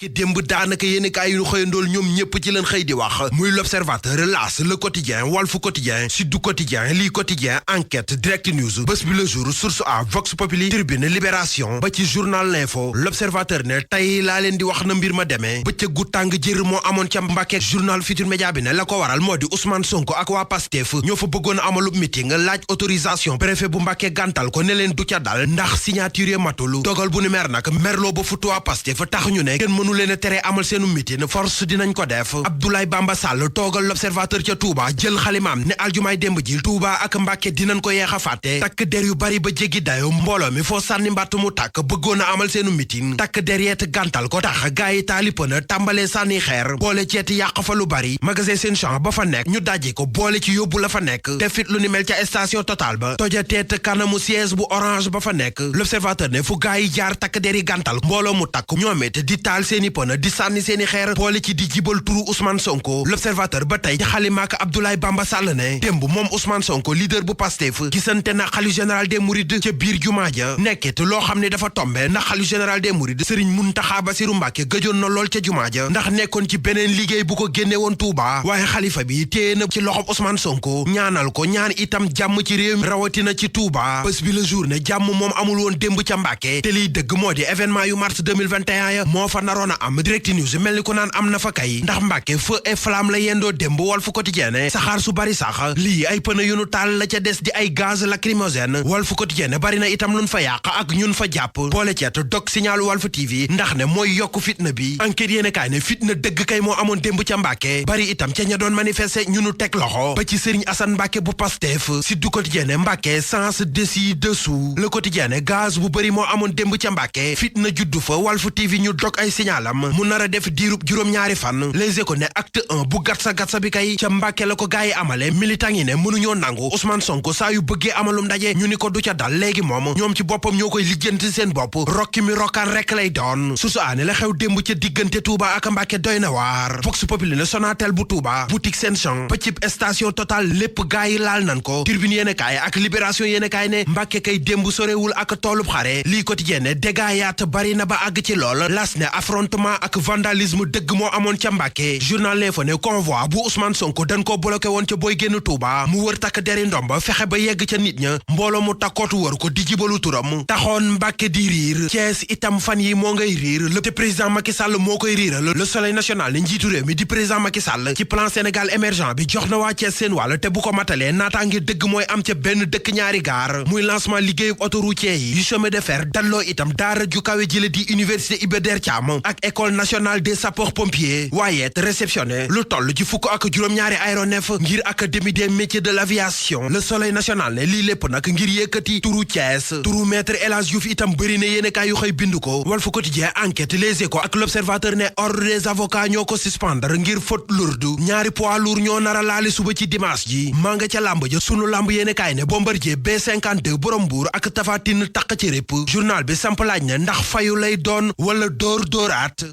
ki démb daanaka yéenekaay yu ñu xëyandool ñoom ñépp ci leen xëy di wax muy l'Observateur, L'As, Le Quotidien, Walf Quotidien, Sud Quotidien, Lii Quotidien, Enquête, Direct News, Bës Bi Le Jour, Source A, Vox Populi, Tribune, Libération ba ci journal L'Info. L'Observateur ne tey laa leen di wax na mbir ma demee bëccëg gu tàng jër moo amoon ca Mbàkke. journal Futurs Médias bi ne la ko waral moo di Ousmane Sonko ak waa Pastef ñoo fa bëggoon a amalub meeting laaj autorisation préfet bu Mbàkke gàntal ko ne leen du ca dal ndax signature matul. dogal bu ni mer nag merloo ba futu waa Pastef tax ñu ne kenn mënu leen a tere amal seenu meeting force dinañ ko def. Abdoulaye Bamba Sall toogal l'Observateur ca Touba jël xalimaam ne aljumaay démb ji Touba ak Mbàkke dinañ ko yeex a fàtte. takk der yu bari ba jéggi dayo mbooloo mi foo sànni mbàtt mu tàkk bëggoon a amal seenu meeting takk der yeet gàntal ko tax gaay yi taalipana tàmbalee sànni xeer boole ceeti yàq fa lu bari. magasin seen champ ba fa nekk ñu dajji ko boole ci yóbbu la fa nekk defit lu ni mel ca station Total ba toja teet kanamu siège bu Orange ba fa nekk. L'Observateur ne fu gaay yi jaar takk der yi gàntal mbooloo mu takk ñoom it di taal seeni pëna di sànni seeni xeer boole ci di jibal turu Ousmane Sonko. L'Observateur ba tey ci xalimaak Abdoulaye Bamba Sall ne démb moom Ousmane Sonko leader bu Pastef gisante na xalifa général des Mourides ca biir jumaa ja nekkit loo xam ne dafa tombe ndax xalifa général des Mourides Serigne Mountakha Bassirou Mbacké gëjoon na lool ca jumaa ja ndax nekkoon ci beneen liggéey bu ko génne woon Touba waaye xalifa bi téye na ci loxob Ousmane Sonko ñaanal ko ñaan itam jàmm ci réew mi rawatina ci Touba. Bës Bi Le Jour ne jàmm moom amul woon démb ca Mbacké te liy dëgg moo di événement yu mars 2021 ya moo fa naroon a am. Direct News mel ni ko naan am na fa kay ndax Mbacké feu et flamme la yendoo démb. Walf Quotidien saxaar su bari sax lii ay pneu yu nu taal la ca des di ay gaz lacrymogène. Walf Quotidien bari na itam luñ fa yàq ak ñun fa jàpp boole ceet dog signal Walf TV ndax ne mooy yokk fitna bi. Enquête yéene kaay ne fitna dëgg kay moo amoon démb ca Mbacké bari itam ca ña doon manifester ñu nu teg loxo ba ci Serigne Assane Mbacké bu Pastef. Sud Quotidien Mbacké sens dessus dessous. Le Quotidien gaz bu bari moo amoon démb ca Mbacké fitna juddu fa Walf TV ñu dog ay signalam mu nar a def diirub juróom-ñaari fan. Les Échos ne acte 1 bu gatsa bi kay ca Mbacké la ko gaay yi amale. militant yi ne mënuñoo nangu Ousmane Sonko saa yu bëggee amalum ndaje ñu ni ko du ca dal léegi moom ñoom ci boppam ñoo koy lijjanti seen bopp rokki mi rokkaan rekk lay doon. su aane la xew démb ca diggante Touba ak Mbacké doy na waar. Vox Populi ne Sonatel bu Touba boutique seen champ ba cib station Total lépp gaay yi laal nan ko. Tribune yéene kaay ak Libération yéene kaay ne Mbacké kay démb sorewul ak toolub xare. Lii Quotidien ne dégâts yaat bari na ba àgg ci lool. Las ne affrontement ak vandalisme dëgg moo amoon ca Mbacké. Journal L'Info ne convoi bu Ousmane Sonko dañ ko bloqué woon ca booy génn Touba mu wër takk deri ndomba fexe ba yegg ca nit ña mbooloo mu takkootu wër ko di jibalu turam taxoon Mbacké di riir. Thiès itam fan yi moo ngay riir le président Macky Sall moo koy riiral. Le Soleil national ne njiitu réew mi di président Macky Sall ci plan Sénégal émergent bi jox na waa Thiès seen wàll te bu ko matalee naataange dëgg mooy am ca benn dëkk ñaari gaar muy lancement liggéeyu autoroutier yi yu chemin de fer dalloo itam daara ju kawe jële di université Iba Der Thiam ak école nationale des sapeurs pompiers waaye réceptionné lu toll ci fukk ak juróom-ñaari aéronef ngir académie des métiers de l'aviation. Le Soleil national ne lii lépp nag ngir yëkkati turu Thiès turu maître El Hadji Diouf itam bëri na yéene kaay yu xëy bindu ko. Walf Quotidien Enquête Les Échos ak L'Observateur ne ordre des avocats ñoo ko suspendre ngir faute lourde ñaari poids lourd ñoo nar a laale suba ci dimanche ji maa nga ca làmb ja sunu làmb yéene kaay ne Bombardier B52 borom Mbuur ak Tapha Tine taq ci répp journal bi samp laaj ne ndax fayu lay doon wala dóor dóoraat.